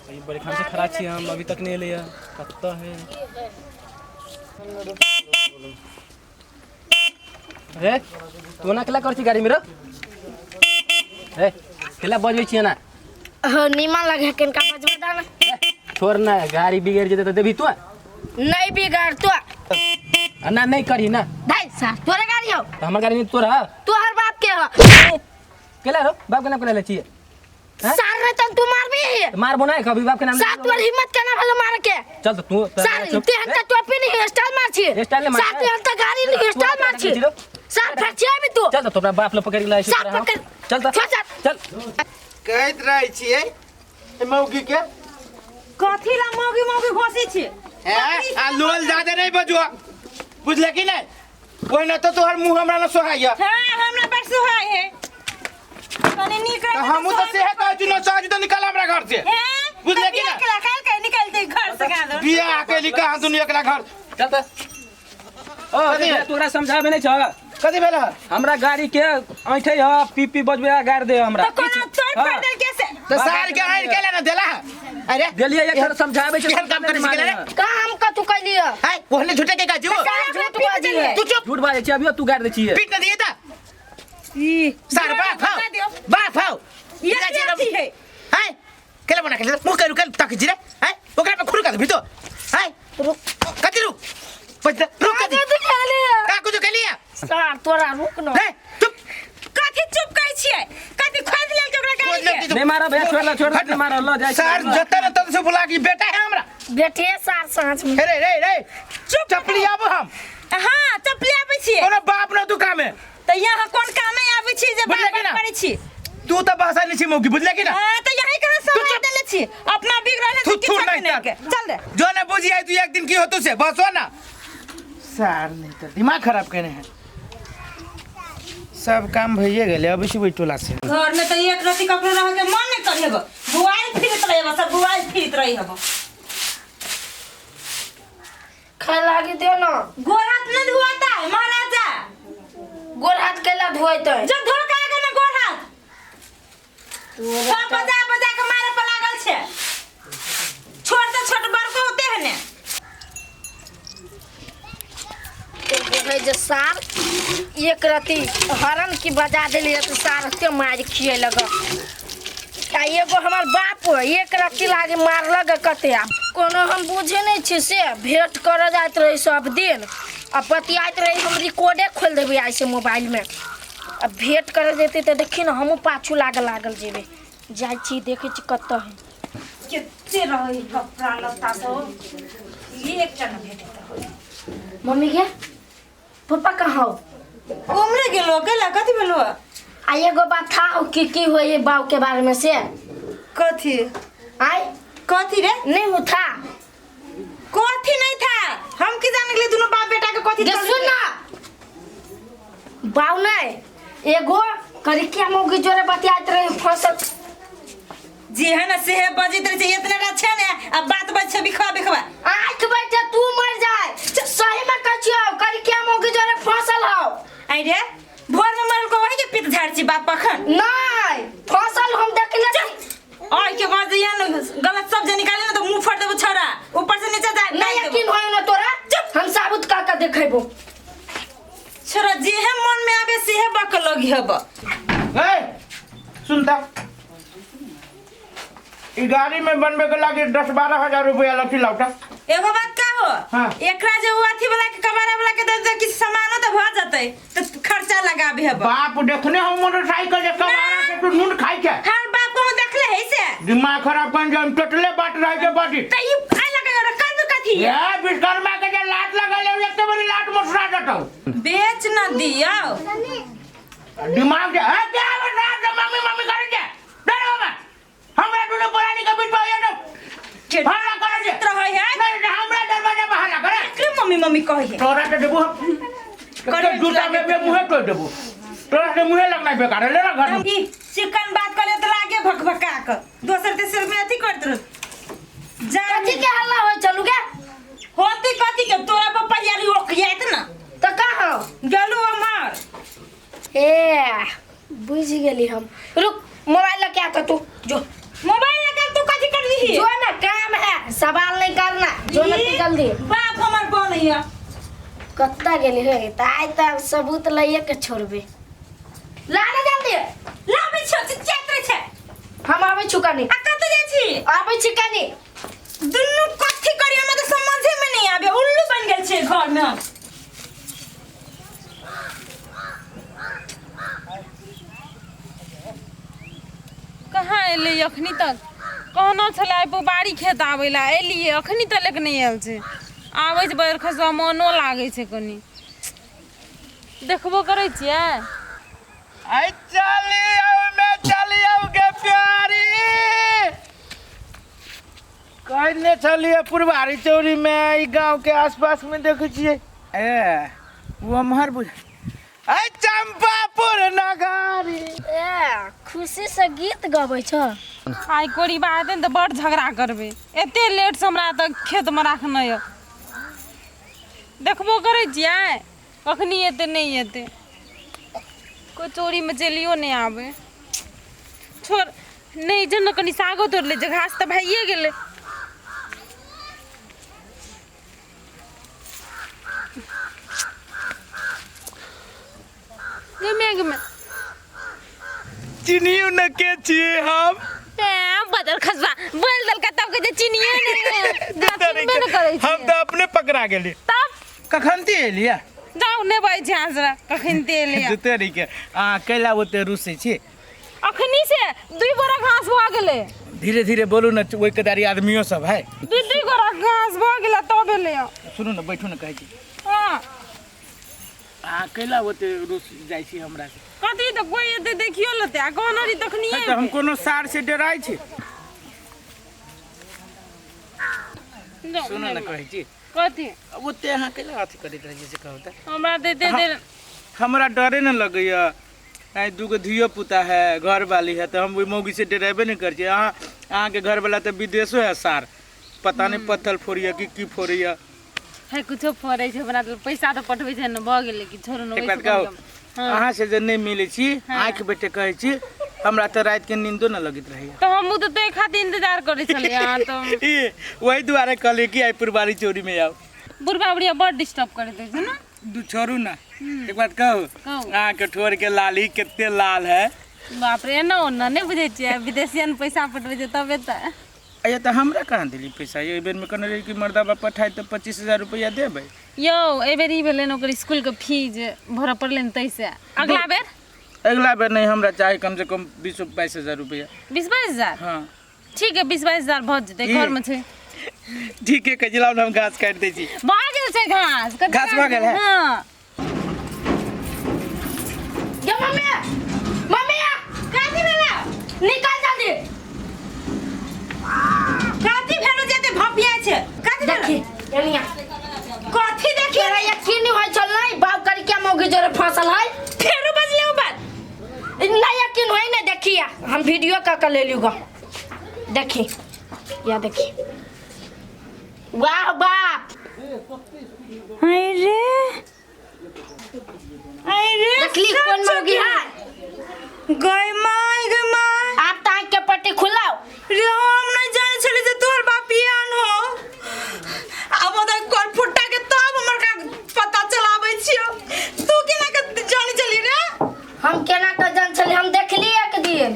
अभी बड़ी खान से खड़ा छी हम, अभी तक नहीं एलै कतऽ है। रे तू ना केला कर छी गाड़ी में रे? ए केला बजबै छी ना? हो नीमन लगे किनका बजबे दाना। छोड़ ना, गाड़ी बिगड़ जेतै तऽ देबही तू? नहीं बिगड़ तो। ना नहीं करही ना। भाई साहब तोरे गाड़ी हो? तऽ हमर गाड़ी नहीं तोरा। तोहर बाप के हो। केला रो बाप के नाम केला ले छियै? हैं? सार रे तन तू मारबी है। मारबो नहीं कभी बाप के नाम। सात तोर हिम्मत केना भेलो मारे के? चल तो तू सार तेहन त टोपी नहीं स्टाइल मार छी। स्टाइल नहीं मार। सात तेहन त गाड़ी नहीं स्टाइल मार छी। सात फट छी अभी तू। चल तो तोरा बाप ल पकड़ के लाए छी सात तोरा हम। पकड़। चल तो छोड़, चल। चल। कहैत रहै छियै ए मौगी के। कथी ला मौगी मौगी घोसी छी? हैं? आ लोल ज्यादा नहीं बजुआ, बुझले कि नहीं? ओहिना तो तोहर मुंह हमरा न सोहाइया। हाँ हमरा बड़ सुहाय है, कनी नीक तऽ रहे। हमहूँ तऽ सेहे कहै छी, न सोहाइ तऽ निकाल हमरा घर से। हैं? बुझले कि बियाह ना? केला काल्हि के निकालते घर से गा दो। बियाह कैली कहाँ दुनिया एकरा घर। चल तो ओ कथी? तोरा समझाबे नहीं छ। कथी भेल हँ? हमरा गाड़ी के ऐठे ह पी पी बजबे आ गाड़ दे हमरा। तो कोनो तोड़ हाँ। फाड़ देल कैसे? तऽ सार के आनि केला न देला हँ? अरे देलिए एक घर समझाबे छै। केहन काम करै छी रे? का हम कथू कैलिए? है ओहने झूठे के काजू। सार झूठ बाजी है। तू चुप। झूठ बाजै छी अभियो तू गाड़ दै छियै। पीट न दिए तऽ ई सार बाप हौ। बता दियो। बाप हौ। ये की है? है केला बना के मुंह करू कल तक जी रे है ओकरा पे खुर कर भी तो है। रुक। कथी रुक? पैसा रुक कथी? कथी कैलिए? का कुछ कैलिए? सार तोरा रुक न। हे चुप। कथी चुप कहै छियै? कथी खोदि लेलकै ओकरा गाड़ी के? नहीं मारा भैया, छोड़ ला, छोड़ ला, नहीं मारा ल जाइ। सार जतन तन से बुला की बेटा है हमरा। बेटे सार साँझ में। रे रे रे चुप। चपली आबो हम। हाँ चपली आबै छियै। कोनो बाप न तू कामे। तऽ यहाँ कोन कामे आबै छी जे बुझले बात कि ना? करै छी? तू तऽ बहसा नहीं छी मौकी, बुझले कि ना? हाँ तऽ यही कहाँ तू समय चुप। देले छी अपना बिगड़ल है तू तऽ थूर किछो नहीं नहि कर। के चल रे। जो ना बुझी आई तू एक दिन की हो तू से बसो ना। सार नहीं तो दिमाग खराब केने है। सब काम भइए गेले अबै छी टोला से। घर में तो एक रति ककरो रह के मन नहीं करेब, बुआई फिरत रहेब सब, बुआई फिरत रहेब। खाए लागी दे ना। गोर हाथ नहीं धुआता है महाराजा। गोर हाथ केला धोइते? जब धो के आगे ना गोर हाथ सब बजा बजा के मारे पर लागल छे। छोट तो छोट बड़को होते है ने। तो जे सार एक रति हरन की बजा देली तो सार के मार खिए लग। आ एगो हमर बाप एक रति लागे मारलक कते आ कोनो हम बुझे नहीं छी से भेंट करे जाइत रही सब दिन आ बतियाइत रही। हम रिकॉर्डे खोल देबै आइ से मोबाइल में। आ भेंट करे जेतै तऽ देखी ने हमहूँ पाछू लागल लागल जेबै। जाइ छी देखै छी कतऽ है। केते रहे कपड़ा लत्ता सब एकटा न भेटत हो। मम्मी के पप्पा कहाँ हो? उमरे गेलो गेला कथी भेलो? आ एगो बात था हो कि की होई बाऊ के बारे में से? कथी? आय कथी रे? नहीं हो था। कथी नहीं था? हम की जाने गेली दुनू बाप बेटा के कथी गे चलैत सुन ना बाऊ नहीं एगो करिकिया मौगी जोरे बतियाइत रही फसल। जी है ना सेहे बजैत रहे छै इतना टा छै ने आ बात बज छै बिखवा बिखवा। आँख बैठे तू मर जाए सही में कहै छियौ करिकिया मौगी जोरे फसल हौ। आई रे भोर में मरल को वही के पित झाड़ छी बाप पखन। नहीं फसल हम देखले छी। ओइ के बाद ये न गलत शब्द निकाले ना तो मुंह फाड़ देबो छोरा ऊपर से नीचे जाए। नहीं यकीन होय ना तोरा हम साबुत का के देखेबो। छोरा जेहे मन में आबे सेहे बक लगी हब। ए सुनता ई गाड़ी में बनबे के लागे 10-12 हजार रुपया लथी लाउटा। एगो बात का हो? हाँ। एकरा जे उ अथी वाला के कबाड़ा वाला के दे दे कि सामानो तो भ जतै त खर्चा लगाबे हब। बाप देखने हम मोटरसाइकिल जे कबाड़ा के तू नून खाई के। हर बाप को देखले है से। दिमाग खराब कर जम टोटले बाट रहे के बाटी। त ई आइ लगे रे कर कथी? ए विश्वकर्मा के जे लाट लगल है एक बड़ी लाट मोटरा जतौ। बेच न दियो। दिमाग जे ए क्या रात मम्मी मम्मी करे जे डरो मत। हमरा दुनू प्राणी के बीच में ये तो हल्ला करे जे। रहे है। नहीं नहीं, हमरा दरवाजा पर हल्ला करे। क्यों मम्मी मम्मी कहे है? तोरा के देबू हम। करे जूता में बे मुहे तोड़ देबू। तोरा के मुहे लगना बेकार है, ले ना घर में। ई चिकन बात करे त लागे भकभका क दोसर तेसर में अथी करत रह। जा कथी के हल्ला होय चलू गे? होती कथी के तोरा पप्पा यार ओकियात ना। त का हो? गेलू अमर। ए बुझ गेली हम। रुक मोबाइल लके आ तू जो। मोबाइल लके तू कथी कर दीही? जो ना। जल्दी। बाप हमर बनैया। कत्ता गेली हे त आइ त सबूत लइए के छोड़बे। ला ना जल्दी। लाबै छियौ, चिचियाइत रहै छै। हम आबै छु कनी। आ कतऽ जाइ छी? आबै छी कनी। दुनू कथी करियै हमरा तऽ समझे में नहीं आबे, उल्लू बन गेल छै घर में हम। कहाँ एलै अखनी तक? कहना छलै आइ पुबारी खेत आबै लए, एलियै अखनी तक नहि आयल छै। आबै छै बरखसवा, मोनो लागै छै कनि। देखबो करै छियै। आई चलियो में चलियो गे प्यारी, कहने छलियै पुरबारी चौरी में ई गांव के आसपास में देखै छियै। ए वो अमहर बुझ ऐ चंपापुर नगारी। ए खुशी से गीत गबै छ। आइ कोरी बात ने तऽ बड़ झगड़ा करबै, एते लेट से हमरा तऽ खेतमे राखने यऽ। देखबो करै छियै कखनी एतै नहि एतै, कोइ चोरीमे चलियो नहि आबै। छोड़ नहि जो ने, कनि सागो तोड़ि लै छै, घास तऽ भइए गेलै। गे गे चिनियो न के छियै हम। बदल खसबा बोल देलका तब कहै छै चिनिये नहि, चिन्हबे नहि करै हम छियै। तऽ अपने पकड़ा गेली। तब कखन ते एलियै? जाउ नहि बाजै छै अहाँ से कखन ते एलियै। जते रही के अहाँ कैला ओते रुसै छी? अखनी से 2 बोरा घास भऽ गेलै। धीरे धीरे बोलू ने, ओहि के दारी आदमियो सब है। 2 गोरा घास भऽ गेलै तब एलै। सुनू ने, बैठू ने, कहै छी। हँ। अहाँ कैला ओते रुस जाइ छी हमरा से? कथी तऽ कोइ एते देखियो लेतै आ कोन अरी तखनिये। तऽ हम कोनो सार से डराइ छी? सुनू ने, कहै छी। कथी? ओते अहाँ कैला अथी करैत रहै छी से कहू तऽ? हमरा तऽ एते देर हमरा डरे ने लगैया। आइ दूगो धियो पुता है, घर वाली है, तऽ हम ओहि मौगी से डरेबे नहि करै छी। अहाँ अहाँके घर वाला तऽ विदेशो है सार, पता नहि पत्थर फोड़ैया कि की फोड़ैया। है कुछो फोड़ै छै, हमरा तऽ पैसा तऽ पठबै छै ने, भऽ गेलै कि छोड़ू ने। एक बात कहू? अहाँ से जे नहि मिलै छी, आँखि बेटे कहै छी, हमरा तऽ रातिके नींदो नहि लगैत रहैया। तऽ हमहूँ तऽ ताहि खातिर इंतजार करै छलियै अहाँ तऽ। ई वही दुआरे कहलियै कि आइ पुरबारी चोरी में आउ। बुढ़बा बुढ़िया बड़ डिस्टर्ब करैत रहै छै ने। दू छोड़ू ना, एक बात कहू? कहू। अहाँके ठोर के लाली कते लाल है। बाप रे, एना ओना नहि बुझै छियै, विदेशियन पैसा पठबै छै तबे तऽ। अरे तऽ हमरा कहाँ देली पैसा? एहि बेरमे कहने रही कि मर्दाबा पठाइ तऽ 25,000 रुपैआ देबै। यौ एहि बेर ई भेलै ने, ओकर स्कूलके फीस भरऽ पड़लै ने, ताहिसँ अगला बेर। अगला बेर नहि, हमरा चाही कम से कम 20-22 हजार रुपैआ। 20-22 हजार? हाँ। ठीक है, 20-22 हजार भऽ जेतै। की? घरमे छै। ठीक है, कहै छी लाउ ने, हम घास काटि दै छी। भऽ गेल छै घास। कते? घास भऽ गेल है? हँ। गे मम्मी, मम्मी! कथी भेलै? निकल जल्दी। कथी भेलो जे एते भपिया छै? कथी भेलो? देखी एनिया। कथी देखी? तोरा यकीन नहीं होइ छल नहीं बाप करी क्या मौगी जोरे फंसल है? फेरो बजले ओ बात। नहीं यकीन होइ ने, देखिया, हम वीडियो कऽ के ले लियौ। देखी या देखी, वाह बाप! अरे अरे! देखली कोन मौगी है? गय माय, गय माय! आप तऽ आँखि के पट्टी खुलाओ। रे, हम नहीं जाने छली जे तोहर बाप आन हो। आब ओतऽ कर फुट्टा के तब हमर का पता चलाबै छियो। तू केना के जाने छली रे? हम केना के जान छली? हम देखली एक दिन,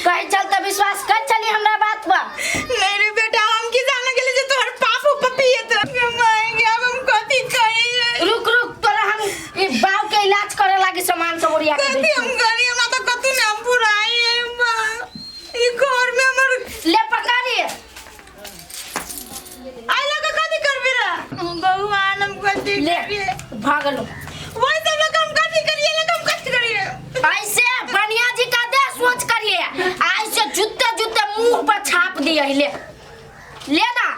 कहे चल तऽ विश्वास कर चली हमरा बात पर। नहीं रे बेटा, हम की जाने गेली जे तोहर पाप पपी त। माय गे, अब हम कथी कही? रुक रुक, तोरा हम ई बाव के इलाज करे लागी सामान सब ओरिया के कथी दै हम छी। करी? हमरा तऽ कतू ना पुराई है माँ। ई घर में हमर ले पकड़ी। आई लगा कथी करबी रे भगवान? हम कथी ले। करिए? भागलो। वही सब लोग हम कथी करिए? लोग हम कथी करिए? ऐसे बनिया जी का दे सोच करिए, ऐसे जूते जूते मुंह पर छाप दिए। ले ले ना,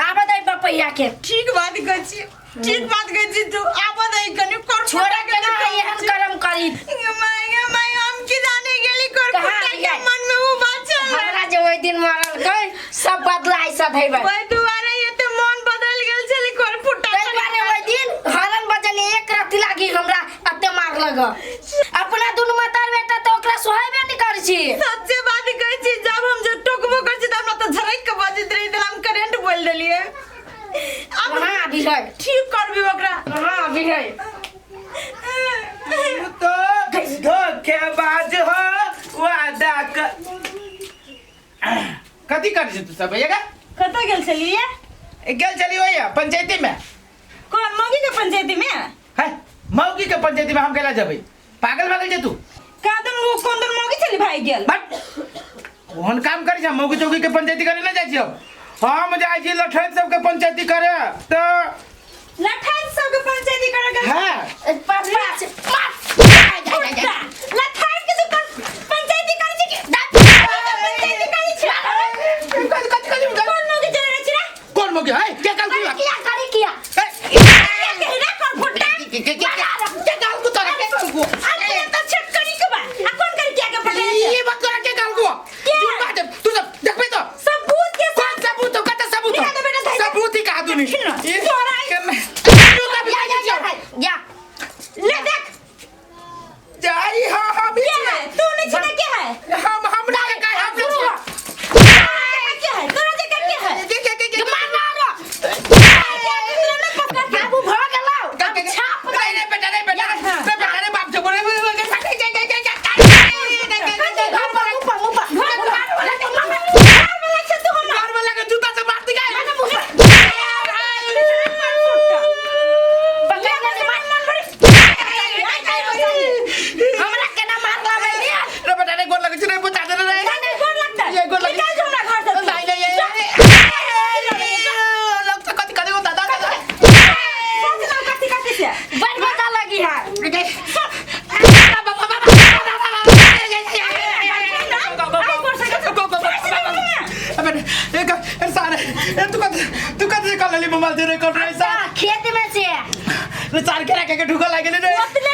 आबे दे बपैया के। ठीक बात कहै छी, ठीक बात कहै छी। तू आबऽ दे कनि कर। छोड़े के ना, एहन करम करी। माय गे माय, हम की जाने गेली कर कहाँ फुट्टा के गई? मन में वो बात चल। हमरा जे ओहि दिन मारलकै, सब बदला ऐसा धैबै। ओहि दुआरे एते मन बदल गेल छलै कर फुट्टा। ताहि दुआरे ओहि दिन हरन बजले एक राति लागी हमरा अते मार लग। अपना दुनू मातार बेटा तऽ ओकरा सोहेबे नहि करै छी। सच्चे बात कहै छी, जब हम जे टोकबो करै छी तऽ हमरा तऽ झरकि के बजैत रही, हम करेंट बोल देलियै। आब अभी है। ठीक करबी ओकरा। हाँ अभी है। तू तो धोखेबाज हो वादा कर कथी करै छै तू सब भैया का? कतऽ गेल छलियै? गेल छली ओया पंचायती में। कोन मौगी के पंचायती में? है मौगी के पंचायती में हम केला जेबै? पागल भऽ गेल छै तू? कादन वो कोन दन मौगी छली भाई गेल। बट कोन काम करै छै? मौगी चौकी के पंचायती करे ना जाइ छी हम जाइ छी लठैत सबके पंचायती करे तऽ लठैत सबके पंचायती करे गेल। हाँ पापा लठैत के तू पंचायती करै छी कि पंचायती करै छी? कथी कथी कथी कोन मौगी चले रहै छी रे? कोन मौगी है के काल करे किया करे किया ए, के के रे कोन फुट्टा? के के के के काल को तोरा के काल को अरे तो छटकरी के बा आ कोन कर किया के पकड़े ये बात तोरा के काल को के? झूठ बात है तू सब देखबे तो सबूत के कौन सबूत हो कत सबूत हो निकाल दे बेटा, धर दे। सबूत ही कहा तूने देखी ना, ये तोरा तू कभी या या या या ले देख जाई हां हम के है तू नहीं छना के है हम ना के हम तू के है तोरा जे के है के के के के मार मारो तोरा ना पकड़ के बाबू भ गेलौ अब छाप नहीं नहीं बेटा नहीं बेटा हाँ। नहीं बेटा रे बाप से बोले ऊपर ऊपर ऊपर घर वाला के घर वाला छे तू हमरा घर वाला के जूता से मार दी गए पकड़ ले मन मन बड़ी हमरा केना मार लाबै रे बेटा रे गोर लगे छै रे बचा दे रे नहीं गोर लगता ये गोर लगे निकल जो हमरा घर से तू। नहीं नहीं ये लोग तो कथी कथी दादा दादा सोच ना कथी कथी से बड़ मजा लगी है खेत में से सार के रखे के ढुका लागे रे ओतने